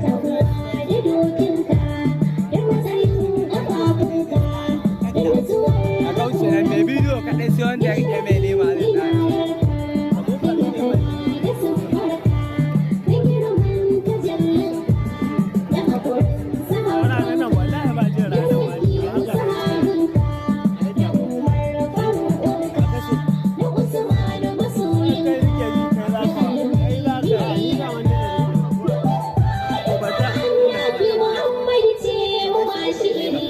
Taguwa da dokinka, da matsayin ƙafafunka, da nutsuwar A kauce nan, mai bidiyo kaɗai sai wanda ya rike mai lema zai tsaya. Ranar wallahi ba jin ranar wani haka. Kai rike ji, kai za ka, kai za ka yi ba wanda ya rike ba. Ko ba ta. Annabi Muhammad ce mu mashi iri.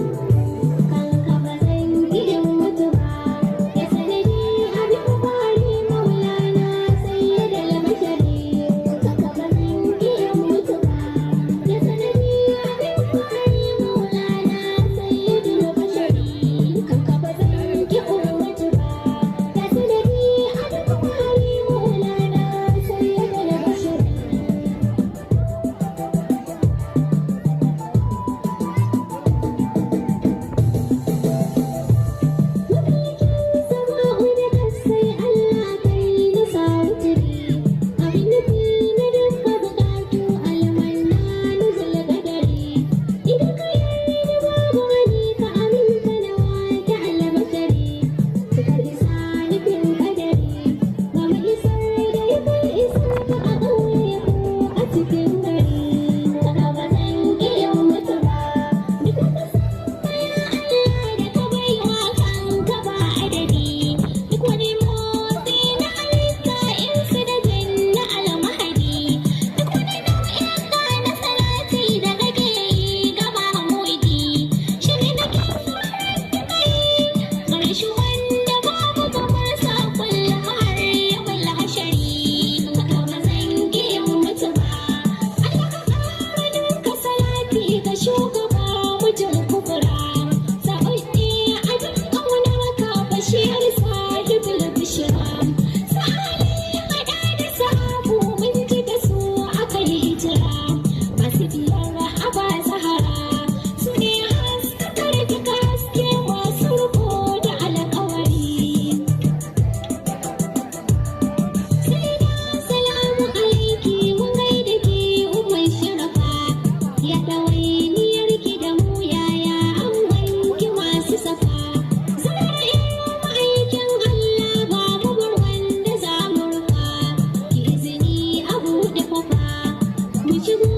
Kanka ba zan iya mutu ba, ya sanadi abin kwari Maulana Sayyidul Bashari. Kanka ba zan iya mutu ba, ya sanadi abin kwari Maulana Sayyidul Bashari. Kanka ba zan ki ummatu ba, ya sanadi abin kwari Maulana Sayyidul Bashari. Sama'u da kasai, Allah kai na samu tiri. Abin nufi na duka bukatu, almanna nuzul kadari. Idan ka yarda babu wani, ka aminta na wake albashari. Cikar isa nufin kadari, ba mu isar da ya kai isa ka a ƙauye ko a cikin gari. Kaka ba zan iya mutu ba, duka ka ya Allah da ka baiwa kanka ba adadi. Duk wani motsi na halitta, insu da jinna almahadi. Duk wani nau'in ka na salati da kake yi ga Mahmudi. Shi ne nake so kai gare shi, wanda babu kamar sa kullum har yawal hashari. Kaka ba zan ƙi mutu ba, Allah ka ƙara ninka salati ga shugaba mijin kubura. Zaɓaɓɓe abin ƙaunar ka, Bashir sahibul bishira. Sa'ali haɗa da sahabu, mun ji da su aka yi hijira. Masu biyar Aba Zahara su ne haskakar duka haske, masu riko da alƙawari. Sai da salamu alaiki, mun gaida ke umar sharafa. Ya ɗawainiyar ki da mu, yaya an wanki masu safa. Zara ma'aikin Allah, ba mu bar wanda za mu rufa. Ki izini a buɗe kwafa mu shigo.